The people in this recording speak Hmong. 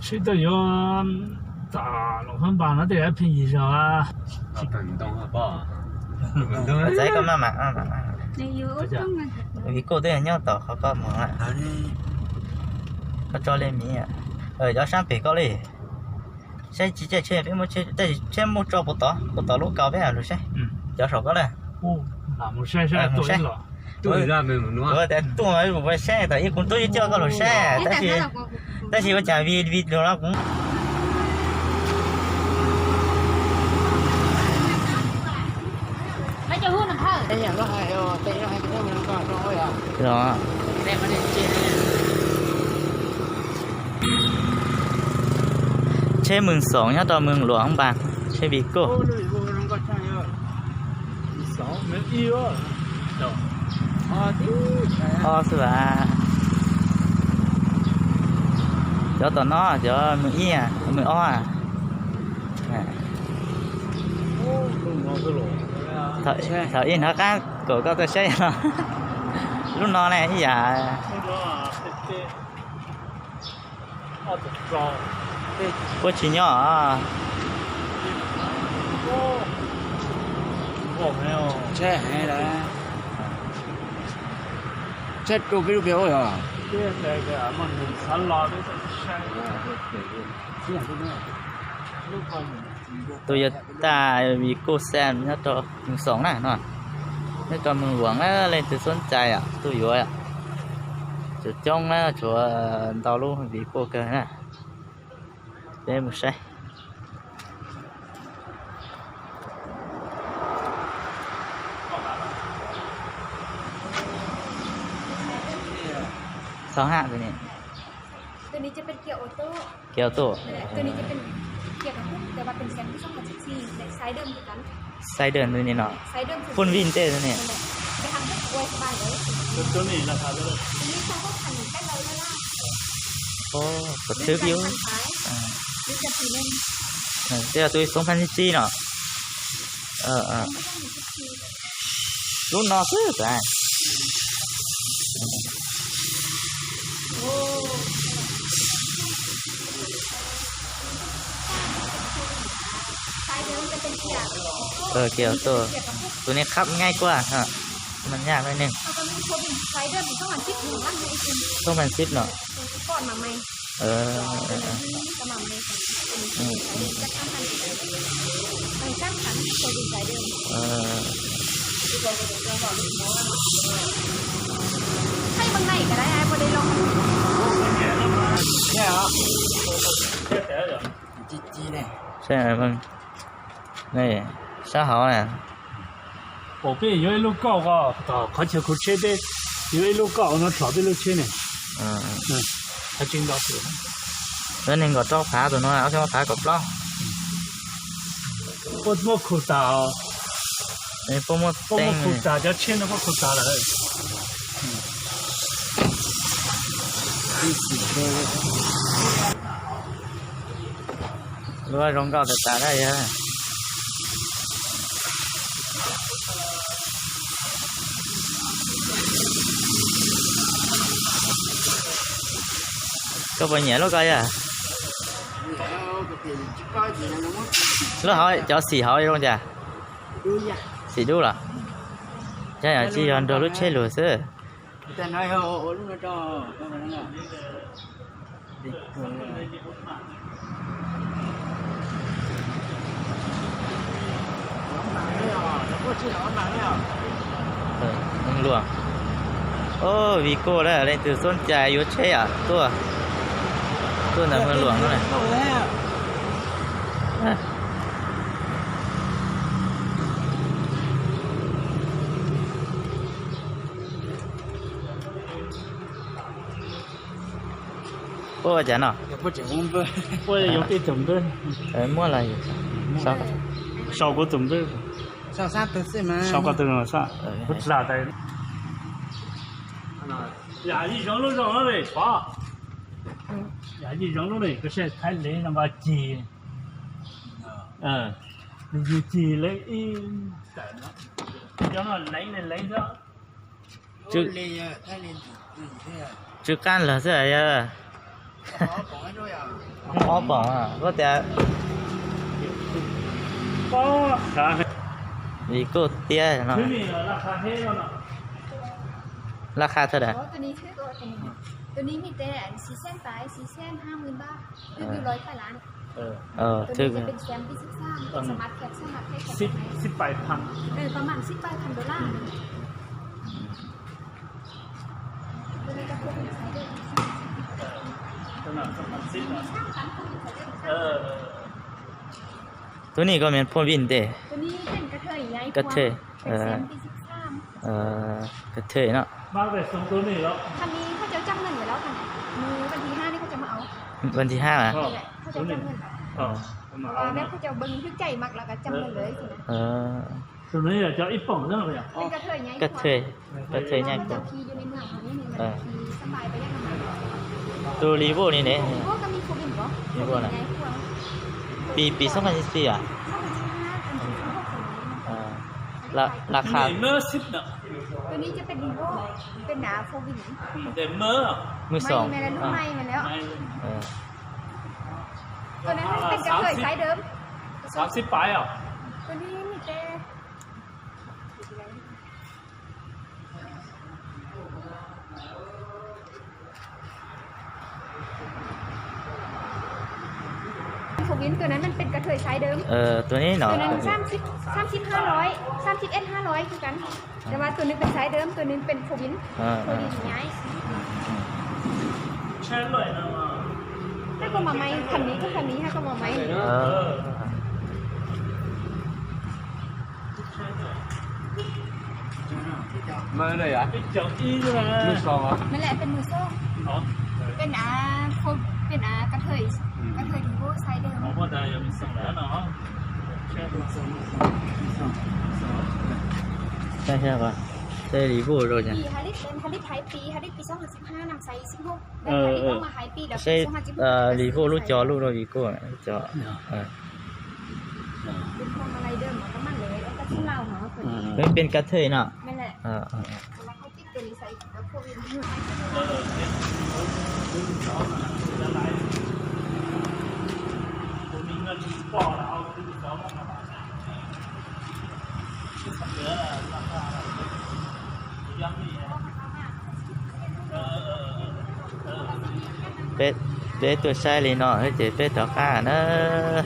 Seb tuaj yuav tom Luam Phab Npas no tej pheej yig zog. Txawv koj maj mam, Vim Koj twb nyob tom qhov koj mus lawm. Koj tso li miv, cov sab pem koj li. Saib tsis caij tsheb, peb muab tsheb, tab sis tsheb muab tso puag tod, puag tom lub kaus peb los saib. Cov saum koj lawm. Mus saib, mus saib. Tuaj, tuaj mus saib, tab ib kuv tub coj koj los saib, tab sis ua cas vi vi lus no kuv Tsheb Mws Xoom nyob rau Mws Luam Npas, tsheb Vim Koj. Ob xwb as. Cov tom no cov Mws Ib, Mws Ob. Thaum ib hnov qab kom koj tuaj saib no. Lub no ne ib yam puab tsis nyob. Tus yog tas Vim Koj Xam nyob rau Mws Xoom na no. Nyob rau Mws Luam na, leej twg xub cai tuaj yuav. Tshuav coob na, tshuav ntau lub Vim Koj kawg na. Peb mus saib. Txhob haj tus ni. Kiav tuaj. Xaiv dawm tus ni no. Phun vij ntej tus ni. Koj thwb pib. Tej yog tus xoob pheej txib no. Lub no xwb tas. Tus ni qhab nyaij kuaj, mas nyaj neeg. Xoob pheej txib no. Sab hauv na. Pom peb yuav ib lub kauj ko, tom qhov chaw khuv tsheb peb yuav ib lub kauj no tsom peb lub tsheb ne. Lawv nees nkaum rau phav tus no, ob txhiab phav kaum plaub. Puab muab khu tas. Puab muab khu tas, cov tsheb no puab khu tas lawm. Lub zoo nkauj tas tas na yog. Koj puas nyiam lub ko yog? Lub hauv cov xim hauv zoo cas? Xim dub los? Cov yam tsis yog nrog lub tsheb lug xwb. Luam. Vim Koj na, leej twg xub cai yuav tsheb tuaj, tuaj ntawm Mws Luam no. Puab ua cas no? Puab yuav peb tus npawb. Muab los, sau kuv tus npawb. Sau koj tus no xwb. Yam yij zoov lub zoo li pov. Yam yij zoov lub li koj saib, thaib lev zoo nkaus cig. Yus cig lev ib tawm no, cov no leev li leev xwb. Tsw qab lawg xwb yog. Ob poom, koj tias Vivo tiab no. Laj kha thawj daim. ตัวนี้มีแต่สี่แสนปลาย สี่แสนห้าหมื่นบาท คืออยู่ร้อยกว่าล้าน ตัวนี้จะเป็นแชมป์ปีสิบสาม เป็นสมาร์ทแคป สมาร์ทแคป สิบ สิบปลายพัน เออ ประมาณสิบปลายพันดอลลาร์ ตัวนี้ก็คือเป็นไซเดอร์ ตัวนี้ก็เป็นพวกวินเด้ ตัวนี้เป็นกระเทยใหญ่กว่า กระเทย เป็นแชมป์ปีสิบสาม กระเทยเนาะ คันนี้เขาจะจับเงินไว้แล้วค่ะ มือวันที่ห้านี่เขาจะมาเอา วันที่ห้านะ นี่แหละเขาจะจับเงินแล้ว เพราะว่าแบบเขาจะเบิ่งถือใจมักแล้วก็จับเงินเลยสินะ ตัวนี้จะอีป่องเรื่องเลยอ่ะ เป็นกระเทยใหญ่กว่า กระเทย กระเทยใหญ่กว่า เจ้าขี่อยู่ในเมืองเขานี่มันขี่สบายไปยังไง ตัวรีโวนี่เนี่ย รีโวก็มีโฟวินบ่ รีโวนะ ใหญ่กว่า ปี ปีสองพันสิบสี่อ่ะ สองพันสิบห้า อันที่สิบหกคนนี้ ราคา เมื่อสิบเนี่ย ตัวนี้จะเป็นรีโว เป็นหนาโฟวิน แต่เมื่อ มือสอง ไม่แม่แล้ว รุ่นใหม่มาแล้ว เออ ตัวนั้นมันเป็นกระเทยไซส์เดิม สามสิบปลายอ่ะ ตัวนี้มีแต่ โฟวินตัวนั้นมันเป็นกระเทยไซส์เดิม เออ ตัวนี้เนาะ ตัวนั้นสามสิบ สามสิบห้าร้อย สามสิบเอ็ดห้าร้อยคือกัน แต่ว่าตัวนึงเป็นไซส์เดิม ตัวนึงเป็นโฟวิน อ่า โฟวินย้าย ถ้าก็มาไม่คันนี้ก็คันนี้ ถ้าก็มาไม่ เออ มือเลยเหรอ มือสองเหรอ นั่นแหละเป็นมือสอง เป็นอาโคเป็นอากระเทย กระเทยรีโวไซส์เดิม ใช่ใช่ปะ ใช่รีโวด้วยเนี่ย ปีฮาริสเป็นฮาริสไทยปีฮาริสปีสองพันสิบห้านำไซส์สิบหก เออ เออ ใช่ เอ่อ รีโวลูกจอ ลูกเราวีโก้ ลูกจอ เออ เป็นพวงมาลัยเดิมของน้ำมันเลย แล้วก็ที่เราเนาะ ตัวนี้ เฮ้ย เป็นกระเทยเนาะ นั่นแหละ เออ เออ เวลาเขาติดตัวนี้ใส่แล้วพวกนี้ Peb, peb tuaj saib li no xwb ces peb rov qab nawb.